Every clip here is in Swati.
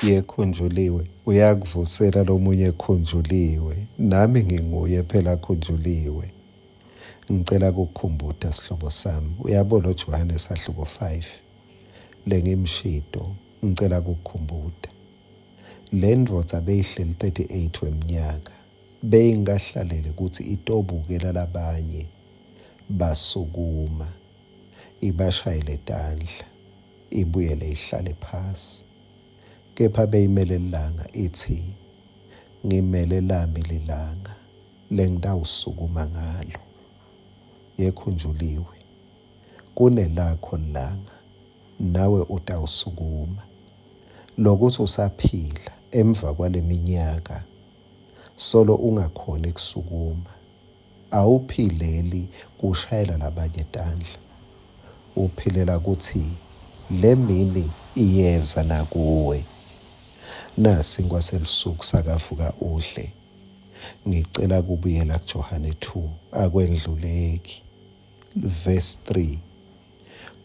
Yekhunjuliwe uyakuvusela lomunye khunjuliwe nami nginguye phela khunjuliwe. Ngicela kukukhumbuta sihlobo sami uyabona uJohane sahluko 5 lengimshito ngicela kukukhumbuta le ndvodza beyihleli 38 weminyaka beyingahlalele ukuthi itobukela labanye basukuma ibashayele tandla ibuyele ihlale phasi kepha beyimele lilanga ithi ngimele lami lilanga lengitawusukuma ngalo yekhunjuliwe kunelakho lilanga nawe utawusukuma lokuthi usaphila emva kwaleminyaka solo ungakhoni kusukuma awuphileli kushayela labanye tandla uphilela ukuthi lemini iyeza nakuwe nasinkwa selusuku sakavuka udle ngicela kubuyela kuJohane 2 akwendluleki verse 3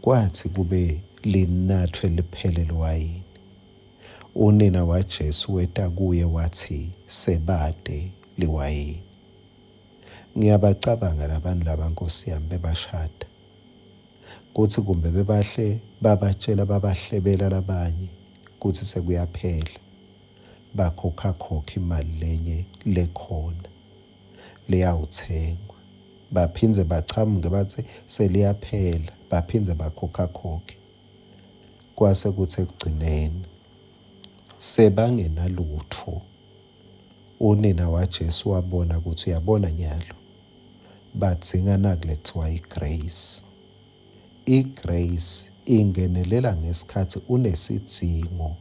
kwathi kube linathwe liphele liwayini unina waJesu weta kuye wathi sebade liwayini ngiyabacabanga labantu laba nkosi yami bebashada kuthi kumbe bebahle babatshela babahlebela labanye kuthi sekuyaphela bakhokhakhokha imali lenye lekhona leyawuthengwa baphindze bachamuke batsi seliyaphela baphindze bakhokhakhokhe kwase kutsi ekugcineni sebangenalutfo unina waJesu wabona ukuthi uyabona nyalo badzinga nakulethiwa igrace igrace ingenelela ngesikhathi unesidzingo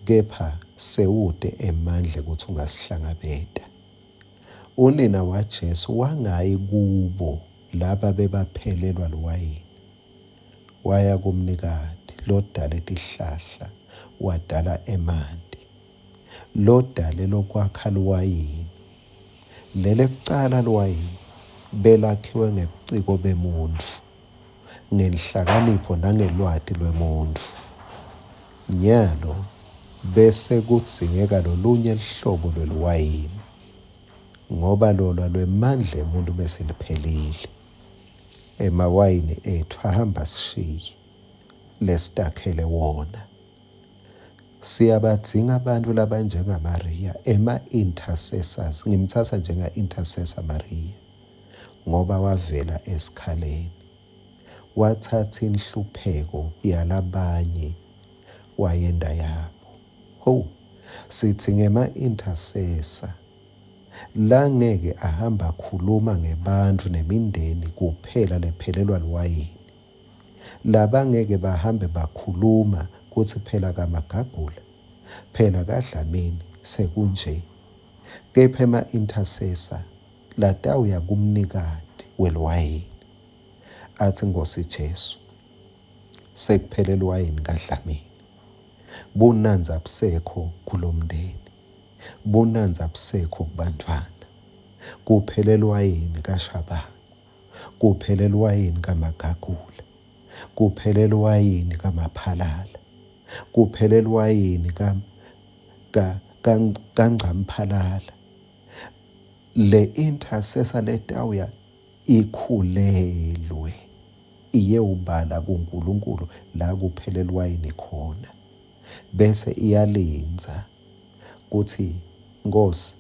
kepha sewute emandla ukuthi ungasihlangabeta unina waJesu wangayi kubo laba bebaphelelwa liwayini waya kumnikati lodale tihlahla wadala emanti lodale lokwakha liwayini lele kucala liwayini belakhiwe ngebuciko bemuntfu ngenhlakanipho nangelwati lwemuntfu nyalo bese kudzingeka lolunye luhlobo lweliwayini ngoba lolwa lwemandla emuntu bese liphelile emawayini etfu ahamba sishiye lesitakhele wona siyabadzinga abantu labanjengaMaria ema-intercessors ngimtsatsa njenga-intercessor Maria ngoba wavela esikhaleni wathatha inhlupheko yalabanye wayenda yabo ho sithi ngema-intercessor langeke ahamba akhuluma ngebantfu nemindeni kuphela lephelelwa liwayini labangeke bahambe bakhuluma kutsi phela kaMagagula phela kaDlamini sekunje kepha ema-intercessor latawuya kumnikati weliwayini atsi Nkosi Jesu sekuphele liwayini kaDlamini bunandza busekho kulomndeni bunandza busekho kubantfwana kuphele liwayini kaShabangu kuphele liwayini kaMagagula kuphele liwayini kaMaphalala kuphele liwayini ka ka kaNgcamphalala le intercessor letawuya ikhulelwe iyewubala kuNkulunkulu la kuphele liwayini khona bese iyalindza kuthi Nkosi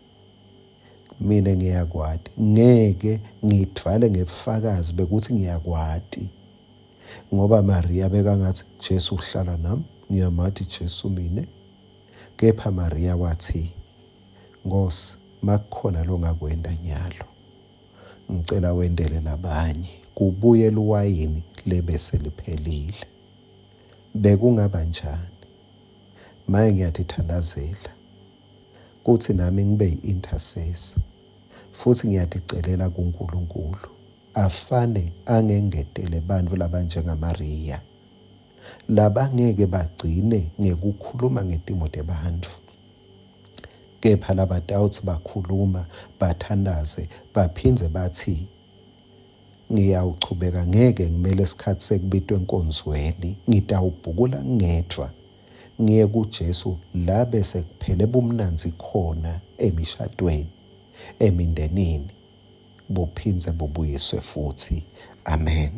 mina ngiyakwati ngeke ngidvwale ngebufakazi bekuthi ngiyakwati ngoba Maria bekangathi Jesu uhlala nami ngiyamati Jesu mine kepha Maria wathi Nkosi makukhona longakwenta nyalo ngicela wentele labanye kubuye liwayini lebese liphelile bekungaba njani maye ngiyatithandazela kuthi nami ngibe yi-intercessor futhi ngiyaticelela kuNkulunkulu afane angengetele bantfu labanjengaMariya labangeke bagcine ngekukhuluma ngetimo tebantfu kepha labatawutsi bakhuluma bathandaze baphindze bathi ngiyawuchubeka ngeke ngimele isikhathi sekubitwa enkonzweni ngitawubhukula ngedvwa. ngiye kuJesu la bese kuphele bumnandzi khona emishadweni, emindenini, buphindze bubuyiswe futsi. Amen.